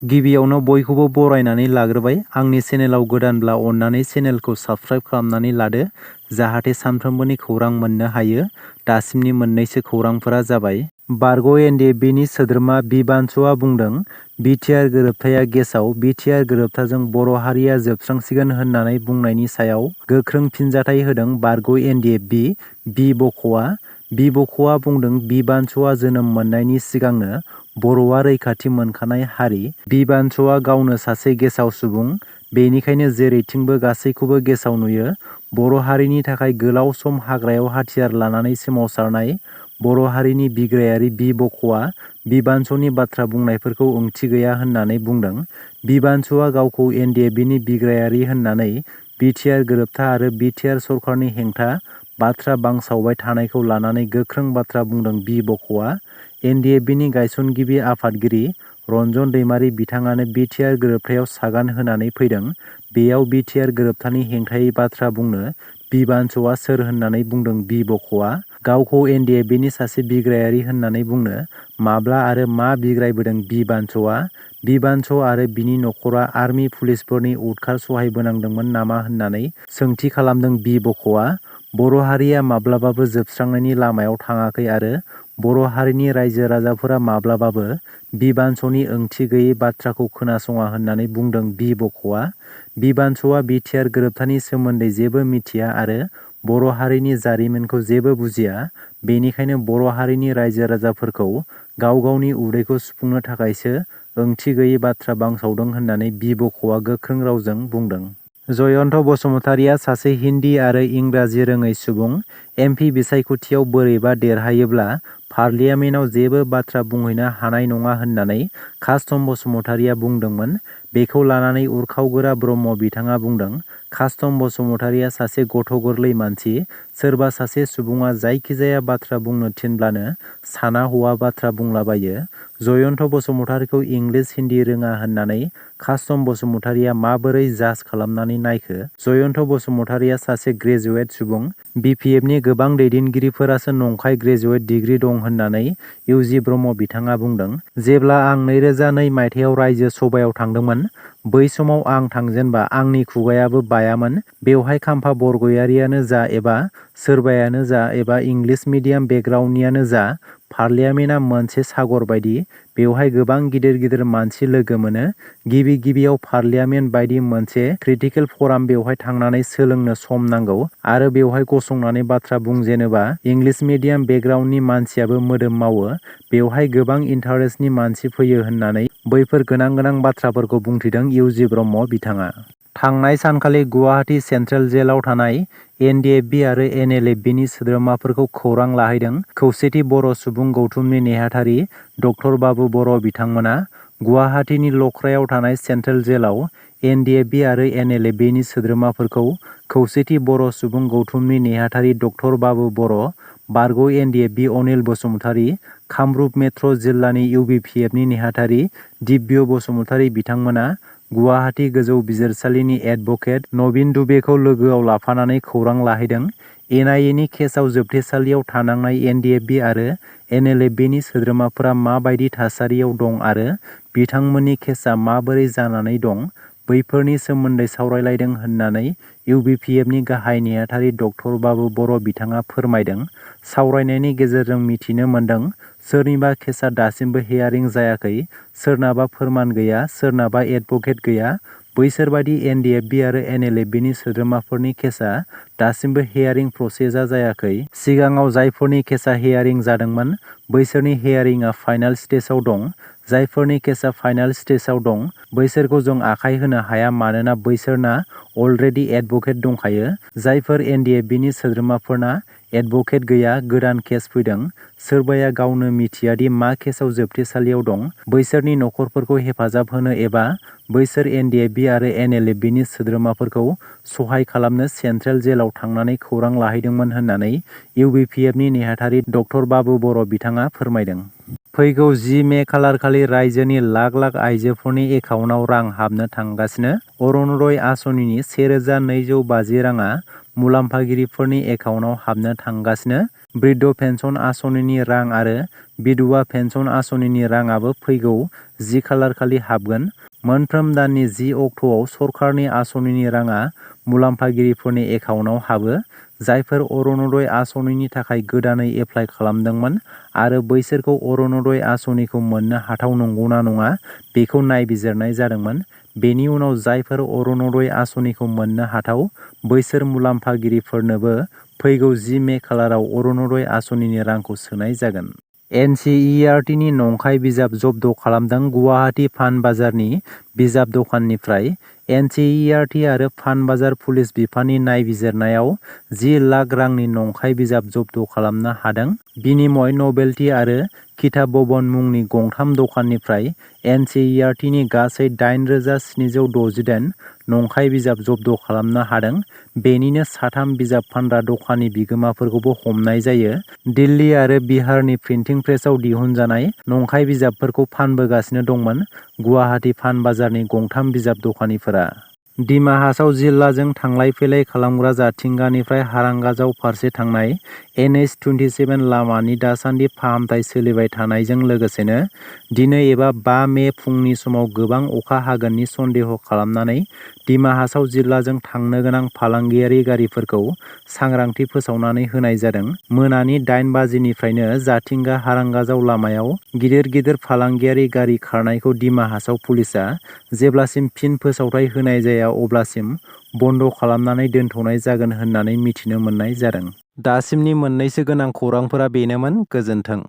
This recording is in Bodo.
गिबियावनो बयखौबो बरायनानै लाग्रोबाय। आंनि चेनेलाव गोदानब्ला अन्नानै चेनेलखौ साबस्क्राइब खालामनानै लादो जाहाथे सानफ्रोमबोनि खौरां मोननो हायो। दासिमनि मोननैसो खौरांफोरा जाबाय। बारग' एनडिएफबिनि सोद्रोमा बिबानस'आ बुंदों बिटिआर गोरोबथाया गेसाव। बिटिआर गोरोबथाजों बर' हारिया जोबस्रांसिगोन होननानै बुंनायनि सायाव गोख्रों फिनजाथाइ होदों बारग' एनडिएफबि बि बख'आ। बि बख'आ बुंदों बिबानस'आ जोनोम मोननायनि सिगांनो बर'आ रैखाथि मोनखानाय हारि। बिबानस'आ गावनो सासे गेसाव सुबुं, बेनिखायनो जेरैथिंबो गासैखौबो गेसाव नुयो। बर' हारिनि थाखाय गोलाव सम हाग्रायाव हाथियार लानानै सोमावसारनाय बर' हारिनि बिग्रायारि बि बख'आ बिबानस'नि बाथ्रा बुंनायफोरखौ ओंथि गैया होननानै बुंदों। बिबानस'आ गावखौ एनडिएफबिनि बिग्रायारि होननानै बिटिआर गोरोबथा आरो बिटिआर सरकारनि हेंथा बाथ्रा बांसावबाय थानायखौ लानानै गोख्रों बाथ्रा बुंदों। बि बख'आ एनडिएफबिनि गायसनगिरि आफादगिरि रन्जन दैमारि बिथाङानो बिटिआर गोरोबथायाव सागान होनानै फैदों। बेयाव बिटिआर गोरोबथानि हेंथायै बाथ्रा बुंनो बिबानस'आ सोर होननानै बुंदों। बि बख'आ गावखौ एनडिएफबिनि सासे बिग्रायारि होननानै बुंनो माब्ला आरो मा बिग्रायबोदों। बिबानस'आ बिबानस' आरो बिनि नखरा आर्मि पुलिसफोरनि उदखार सहायबोनांदोंमोन नामा होननानै सोंथि खालामदों। बि बख'आ बर' हारिया माब्लाबाबो जोबस्रांनायनि लामायाव थाङाखै आरो बर' हारिनि रायजो राजाफोरा माब्लाबाबो बिबानस'नि ओंथि गैयै बाथ्राखौ खोनासङा होननानै बुंदों। बि बख'आ बिबानस'आ बिटिआर गोरोबथानि सोमोन्दै जेबो मिथिया आरो बर' हारिनि जारिमिनखौ जेबो बुजिया। बेनिखायनो बर' हारिनि रायजो राजाफोरखौ गाव गावनि उदैखौ सुफुंनो थाखायसो ओंथि गैयै बाथ्रा बांसावदों होननानै बि बख'आ गोख्रों रावजों बुंदों। जयन्त बसुमतारिया सासे हिन्दी आरो इंराजि रोङै सुबुं। एमपि बिसायख'थियाव बोरैबा देरहायोब्ला पार्लियामेन्टआव जेबो बाथ्रा बुंहैनो हानाय नङा होननानै कास्थम बसुमतारिया बुंदोंमोन। बेखौ लानानै उरखावगोरा ब्रह्म बिथाङा बुंदों कास्थम बसुमतारिया सासे गथ' गोरलै मानसि। सोरबा सासे सुबुङा जायखिजाया बाथ्रा बुंनो थिनब्लानो साना हौवा बाथ्रा बुंलाबायो। जयन्त बसुमतारिखौ इंलिस हिन्दी रोङा होननानै कास्थम बसुमतारिया माबोरै जाज खालामनानै नायखो? जयन्त बसुमतारिया सासे ग्रेजुवेट सुबुं। बिपिएफनि गोबां दैदेनगिरिफोरासो नंखाय ग्रेजुवेट डिग्री दं होननानै इउजि ब्रह्म बिथाङा बुंदों। जेब्ला आं 2002 मायथाइयाव रायजो सभायाव थांदोंमोन, बै समाव आं थांजेनबा आंनि खुगायाबो बायामोन। बेवहाय खाम्फा बरग'यारियानो जा एबा सोरबायानो जा एबा इंलिस मिडियाम बेकग्राउन्डनियानो जा, पार्लियामेन्टआ मोनसे सागर बायदि। बेवहाय गोबां गिदिर गिदिर मानसि लोगो मोनो। गिबियाव पार्लियामेन्ट बायदि मोनसे क्रिटिकेल फराम बेवहाय थांनानै सोलोंनो सम नांगौ आरो बेवहाय गसंनानै बाथ्रा बुंजेनोबा इंलिस मिडियाम बेकग्राउन्डनि मानसियाबो मोदोम मावो। बेवहाय गोबां इन्टारेस्टनि मानसि फैयो होननानै बैफोर गोनां बाथ्राफोरखौ बुंथिदों इउजि ब्रह्म बिथाङा। थांनाय सानखालि गुवाहाटि सेन्ट्रेल जेलाव थानाय एनडिएफबि आरो एनएलएफबिनि सोद्रोमाफोरखौ खौरां लाहैदों खौसेथि बर' सुबुं गौथुमनि नेहाथारि डक्टर बाबु बर' बिथांमोना। गुवाहाटिनि लख्रायाव थानाय सेन्ट्रेल जेलाव एनडिएफबि आरो एनएलएफबिनि सोद्रोमाफोरखौ खौसेथि बर' सुबुं गौथुमनि नेहाथारि डक्टर बाबु बर', बारग' एनडिएफबि अनिल बसुमतारि, कामरुप मेट्र' जिल्लानि इउबिपिएफनि नेहाथारि दिब्य बसुमतारि बिथांमोना गुवाहाटि गोजौ बिजिरसालिनि एडभकेट नबिन दुबेखौ लोगोआव लाफानानै खौरां लाहैदों। एनआइएनि केसआव जोबथेसालियाव थानांनाय एनडिएफबि आरो एनएलएफबिनि सोद्रोमाफोरा माबायदि थासारियाव दं आरो बिथांमोननि केसआ माबोरै जानानै दं, बैफोरनि सोमोन्दै सावरायलायदों होननानै इउबिपिएफनि गाहाय नेहाथारि डक्टर बाबु बर' बिथाङा फोरमायदों। सावरायनायनि गेजेरजों मिथिनो मोन्दों सोरनिबा केसआ दासिमबो हियारिं जायाखै, सोरनाबा फोरमान गैया, सोरनाबा एडभकेट गैया। बैसोरबादि एनडिएफबि आरो एनएलएफबिनि सोद्रोमाफोरनि केसआ दासिमबो हियारिं प्रसेसआ जायाखै। सिगाङाव जायफोरनि केसआ हियारिं जादोंमोन बैसोरनि हियारिंआ फाइनाल स्टेजआव दं। जायफोरनि केसआ फाइनाल स्टेजआव दं बैसोरखौ जों आखाय होनो हाया मानोना बैसोरना अलरेडि एडभकेट दंखायो। जायफोर एनडिएफबिनि सोद्रोमाफोरना एडभकेट गैया, गोदान केस फैदों, सोरबाया गावनो मिथियादि मा केसआव जोबथेसालियाव दं, बैसोरनि नखरफोरखौ हेफाजाब होनो एबा बैसोर एनडिएफबि आरो एनएलएफबिनि सोद्रोमाफोरखौ सहाय खालामनो सेन्ट्रेल जेलाव थांनानै खौरां लाहैदोंमोन होननानै इउबिपिएफनि नेहाथारि डक्टर बाबु बर' बिथाङा फोरमायदों। फैगौ 10 मे खालारखालि रायजोनि लाख लाख आइजोफोरनि एकाउन्टआव रां हाबनो थांगासिनो। अरुण'दय आसनिनि 1250 राङा मुलाम्फागिरिफोरनि एकाउन्टआव हाबनो थांगासिनो। बृद्ध पेन्सन आसनिनि रां आरो बिधवा पेन्सन आसनिनि राङाबो फैगौ 10 खालार खालि हाबगोन। मोनफ्रोम दाननि 10 अक्ट'आव सरकारनि आसनिनि राङा मुलाम्फागिरिफोरनि एकाउन्टआव हाबो। जायफोर अरुण'दय आसनिनि थाखाय गोदानै एप्लाइ खालामदोंमोन आरो बैसोरखौ अरुण'दय आसनिखौ मोननो हाथाव नंगौना नङा बेखौ नायबिजिरनाय जादोंमोन। बेनि उनाव जायफोर अरुण'दय आसनिखौ मोननो हाथाव बैसोर मुलाम्फागिरिफोरनोबो फैगौ 10 मे खालाराव अरुण'दय आसनिनि रांखौ सोनाय जागोन। एनसिइआरटिनि नंखाय बिजाब जब्द खालामदों गुवाहाटी पानबाजारनि बिजाब दखाननिफ्राय। एनसिइआरटि आरो पानबाजार पुलिस बिफाननि नायबिजिरनायाव 10 लाख रांनि नंखाय बिजाब जब्द खालामनो हादों। बिनिमय नभेल्टी आरो किताब भवन मुंनि गंथाम दखाननिफ्राय एनसिइआरटिनि गासै 8,768 नंखाय बिजाब जब्द खालामनो हादों। बेनिनो 3 बिजाब फानग्रा दखाननि बिगोमाफोरखौबो हमनाय जायो। दिल्ली आरो बिहारनि प्रिन्टिं प्रेसआव दिहुनजानाय नंखाय बिजाबफोरखौ फानबोगासिनो दंमोन गुवाहाटी पानबाजारनि गंथाम बिजाब दखानिफोरा। डिमा हासाव जिल्लाजों थांलाय फैलाय खालामग्रा जाथिंगानिफ्राय हारांगाजाव फारसे थांनाय NH-27 लामानि दासान्दि फाहामथाय सोलिबाय थानायजों लोगोसेनो दिनै एबा 5 मे फुंनि समाव गोबां अखा हागोननि सन्देह खालामनानै डिमा हासाव जिल्लाजों थांनो गोनां फालांगियारि गारिफोरखौ सांग्रांथि फोसावनानै होनाय जादों। मोनानि 8 बाजिनिफ्रायनो जाथिंगा हारांगाजाव लामायाव गिदिर गिदिर फालांगियारि गारि खारनायखौ डिमा हासाव पुलिसआ जेब्लासिम फिन फोसावथाय होनाय जाया अब्लासिम बन्द खालामनानै दोनथ'नाय जागोन होननानै मिथिनो मोननाय जादों। दासिमनि मोननैसो गोनां खौरांफोरा बेनोमोन। गोजोन्थों।